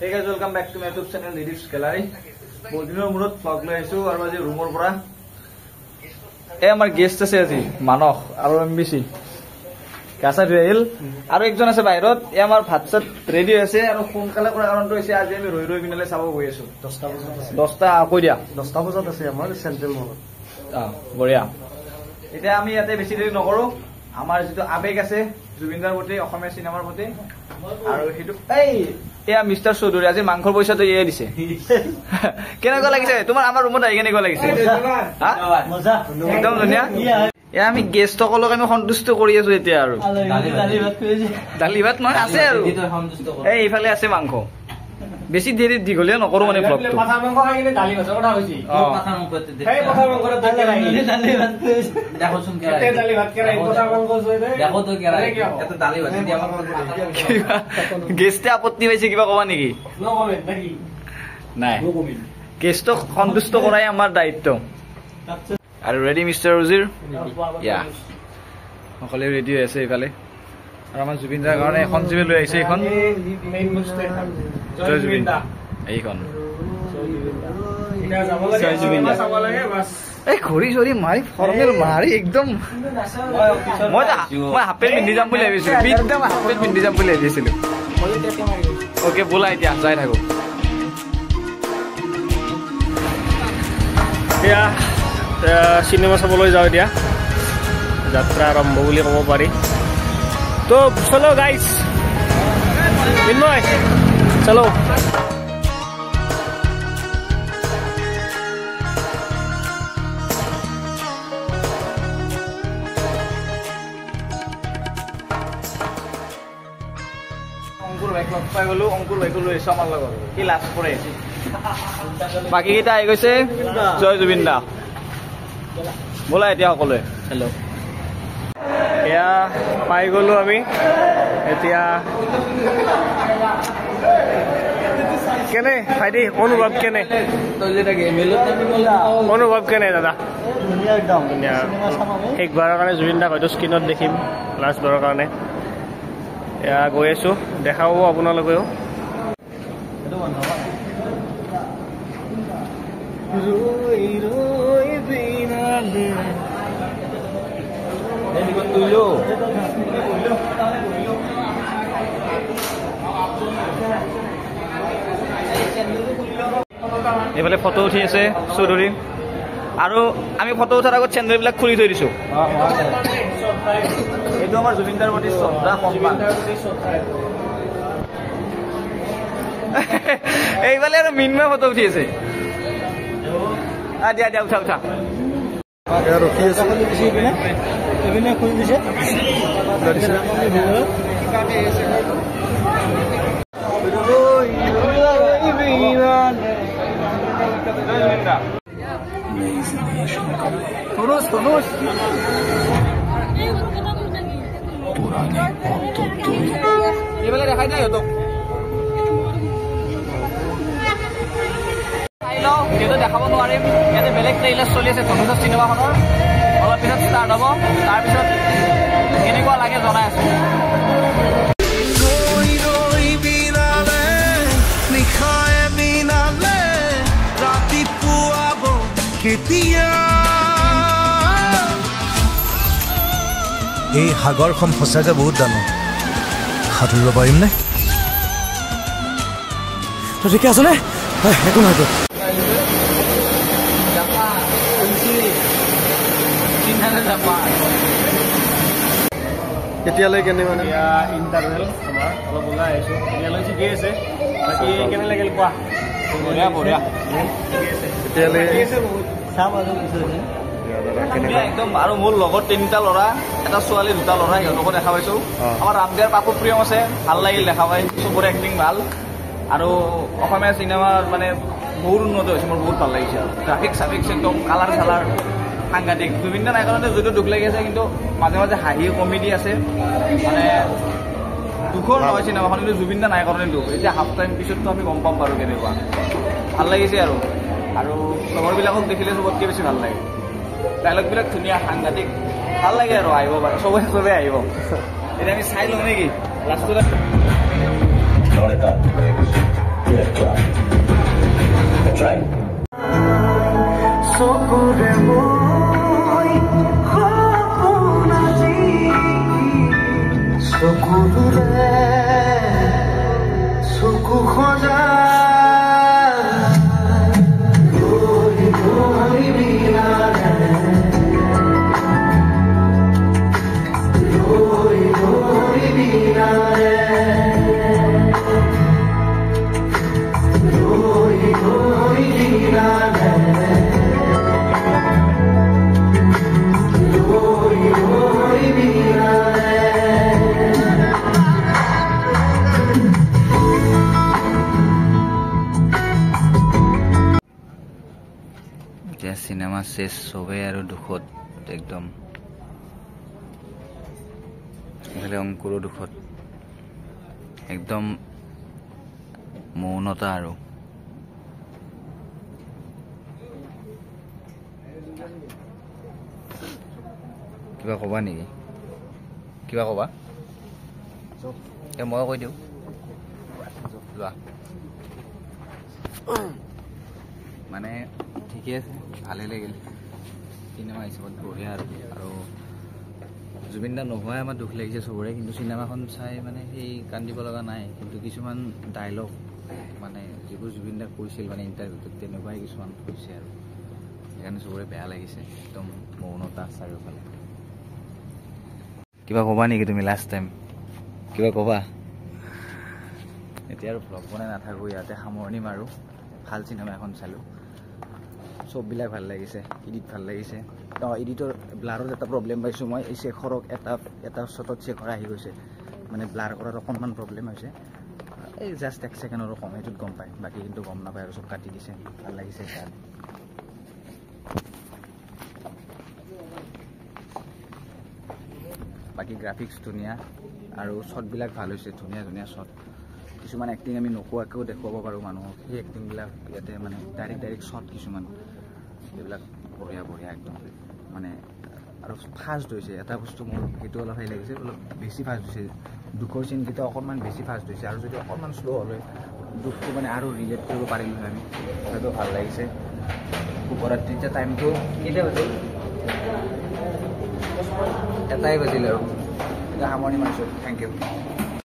Hey guys, welcome back to my YouTube channel Ridip's Gallery. বহুত দিনৰ মূৰত vlog লৈ আহিছো আৰু আজি ৰুমৰ পৰা এই আমাৰ গেষ্ট আছে আজি মানস আৰু এম বি চি গাছা ধুই আহিল আৰু একজন আছে বাহিৰত। এই আমাৰ ভাত চাত ৰেডি হৈ আছে আৰু সোনকালে কৰাৰ কাৰণটো হৈছে আজি আমি ৰৈ ৰৈ বিনালে চাব গৈ আছো। 10টা বজাত আছে। 10টা কৈ দিয়া, 10টা বজাত আছে আমাৰ চেন্ট্ৰেল মলত। বঢ়িয়া। এতিয়া আমি ইয়াতে বেছি দেৰি নকৰো। আমাৰ যিটো আৱেগ আছে জুবিনদাৰ প্ৰতি, অসমীয়া চিনেমাৰ প্ৰতি, আৰু সেইটো এই এয়া মিষ্টাৰ চৌধুৰী আজি মাংসৰ পইচাটো এয়ে দিছে। কেনেকুৱা লাগিছে তোমাৰ আমাৰ ৰুমত আহি কেনেকুৱা লাগিছে? একদম ধুনীয়া। এয়া আমি গেষ্টসকলক আমি সন্তুষ্ট কৰি আছো এতিয়া। আৰু দালি ভাত নহয় আছে আৰু এই এইফালে আছে মাংস। বেছি দেৰি দীঘলীয়া নকৰো মানে ভ্লগটো। গেষ্টে আপত্তি পাইছে কিবা কবা নেকি? নাই, গেষ্টক সন্তুষ্ট কৰাই আমাৰ দায়িত্ব। আৰু ৰেডি মিষ্টাৰ উজিৰ? ইয়া, সকলোৱে ৰেডি হৈ আছে এইফালে। আৰু আমাৰ জুবিন দাৰ কাৰণে এখন জীৱে লৈ আহিছে এইখন জয় জুবিন দা, এইখন এই ঘড়ী চৰি মাৰি ফৰ্মেল মাৰি একদম। মই হাফ পেণ্ট পিন্ধি যাম বুলি ভাবিছিলো, একদম হাফ পেণ্ট পিন্ধি যাম বুলি ভাবিছিলো। অ'কে বোলা, এতিয়া যাই থাকো। এতিয়া চিনেমা চাবলৈ যাওঁ, এতিয়া যাত্ৰা আৰম্ভ বুলি ক'ব পাৰি। তো চলো গাইজ, চলো। অংকুৰ ভাইক লগ পাই গলো, অংকুৰ ভাইকো লৈ আহিছো আমাৰ লগত, সি লাজ কৰে। বাকীকেইটা আহি গৈছে। জয় জুবিন দা বোলা এতিয়া সকলোৱে। হেল্ল', এয়া পাই গলো আমি। এতিয়া কেনে ভাইটি অনুভৱ কেনে? অনুভৱ কেনে দাদা? ধুনীয়া। শেষবাৰৰ কাৰণে জুবিন দাক হয়তো স্ক্ৰীণত দেখিম, লাষ্টবাৰৰ কাৰণে। এয়া গৈ আছো, দেখাব আপোনালোকেও। এইফালে ফটো উঠি আছে চৌধুৰী আৰু আমি ফটো উঠাৰ আগত চেণ্ডেলবিলাক খুলি থৈ দিছো। এইটো আমাৰ জুবিনদাৰ প্ৰতি শ্ৰদ্ধা, সন্মান। এইফালে আৰু মিন্ময় ফটো উঠি আছে। দিয়া দিয়া, উঠা উঠা। এইফালে দেখাই নাই সিহঁতক। চাই লওঁ, যিহেতু দেখাব নোৱাৰিম। ইয়াতে বেলেগ ট্ৰেইলাৰ চলি আছে ধনুষৰ চিনেমাখনৰ, অলপ পিছত ষ্টাৰ্ট হ'ব। তাৰপিছত কেনেকুৱা লাগে জনাই আছো। এই সাগৰখন সঁচাকৈ বহুত ডাঙৰ, সাঁতুৰিব পাৰিমনে? তই ঠিকে আছনে? একো নহয়। এতিয়ালৈ কেনে মানে ইণ্টাৰভেল আমাৰ অলপ ওলাই আহিছো, এতিয়ালৈ ঠিকেই আছে। বাকী কেনে লাগিল কোৱা? বঢ়িয়া বঢ়িয়া। এতিয়ালৈ একদম। আৰু মোৰ লগত 3টা ল'ৰা, এটা ছোৱালী, 2টা ল'ৰা, সিহঁতকো দেখা পাইছো। আমাৰ ৰামদিয়াৰ পাপু প্ৰিয়ম আছে, ভাল লাগিল দেখা পাই, চবৰে এক্টিং ভাল। আৰু অসমীয়া চিনেমাৰ মানে বহুত উন্নত হৈছে, মোৰ বহুত ভাল লাগিছে। আৰু গ্ৰাফিক্স চাফিক্স একদম কালাৰ চালাৰ সাংঘাতিক। জুবিন দা নাই কাৰণে যদিও দুখ লাগি আছে, কিন্তু মাজে মাজে হাঁহি কমেডি আছে, মানে দুখৰ নহয় চিনেমাখন, কিন্তু জুবিন দা নাই কাৰণে দুখ। এতিয়া হাফ টাইম পিছততো আমি গম পাম বাৰু কেনেকুৱা। ভাল লাগিছে আৰু। আৰু লগৰবিলাকক দেখিলে চবতকৈ বেছি ভাল লাগে। ডাইলগবিলাক ধুনীয়া, সাংঘাতিক, ভাল লাগে আৰু। আহিব পাৰে চবে, চবে আহিব। এতিয়া আমি চাই লওঁ নেকি লাষ্টত। এতিয়া চিনেমা শেষ, চবেই আৰু দুখত একদম, এইফালে অংকুৰো দুখত, একদম মৌনতা আৰু। কিবা ক'বা নেকি? কিবা ক'বা? মই কৈ দিওঁ যোৱা। মানে ঠিকে আছে, ভালেই লাগিল চিনেমা হিচাপত, বঢ়িয়া। আৰু আৰু জুবিন দা নোহোৱাই আমাৰ দুখ লাগিছে চবৰে, কিন্তু চিনেমাখন চাই মানে সেই কান্দিব লগা নাই। কিন্তু কিছুমান ডাইলগ মানে যিবোৰ জুবিন দাক কৈছিল মানে ইণ্টাৰভিউটোত, তেনেকুৱাই কিছুমান কৈছে আৰু, সেইকাৰণে চবৰে বেয়া লাগিছে। একদম মৌনতা চাৰিওফালে। কিবা ক'বা নেকি তুমি লাষ্ট টাইম? কিবা ক'বা? এতিয়া আৰু ভ্লগ বনাই নাথাকোঁ, ইয়াতে সামৰণি মাৰোঁ। ভাল চিনেমা এখন চালোঁ, চববিলাক ভাল লাগিছে, এডিট ভাল লাগিছে। অঁ, এডিটৰ ব্লাৰত এটা প্ৰব্লেম পাইছোঁ মই, এই শেখৰক এটা এটা শ্বটত শেখৰ আহি গৈছে, মানে ব্লাৰ কৰাৰ অকণমান প্ৰব্লেম হৈছে, এই জাষ্ট এক ছেকেণ্ডৰো কম, সেইটোত গম পায়, বাকী কিন্তু গম নাপায় আৰু চব কাটি দিছে। ভাল লাগিছে সেইকাৰণে। বাকী গ্ৰাফিক্স ধুনীয়া আৰু শ্বটবিলাক ভাল হৈছে, ধুনীয়া ধুনীয়া শ্বট। কিছুমান এক্টিং আমি নোকোৱাকৈও দেখুৱাব পাৰোঁ মানুহক, সেই এক্টিংবিলাক ইয়াতে মানে ডাইৰেক্ট ডাইৰেক্ট শ্বট কিছুমান, এইবিলাক বঢ়িয়া বঢ়িয়া একদম মানে। আৰু ফাষ্ট হৈছে এটা বস্তু মোৰ সেইটো অলপ হেৰি লাগিছে, অলপ বেছি ফাষ্ট হৈছে, দুখৰ চিনকেইটা অকণমান বেছি ফাষ্ট হৈছে। আৰু যদি অকণমান শ্ল' হ'লে দুখটো মানে আৰু ৰিলেট কৰিব পাৰিলোঁ হয় আমি, সেইটো ভাল লাগিছে। শুভৰাত্ৰি। এতিয়া টাইমটো কেইটা বাজিল? এটাই বাজিল আৰু এতিয়া সামৰণি মাৰিছোঁ। Thank you.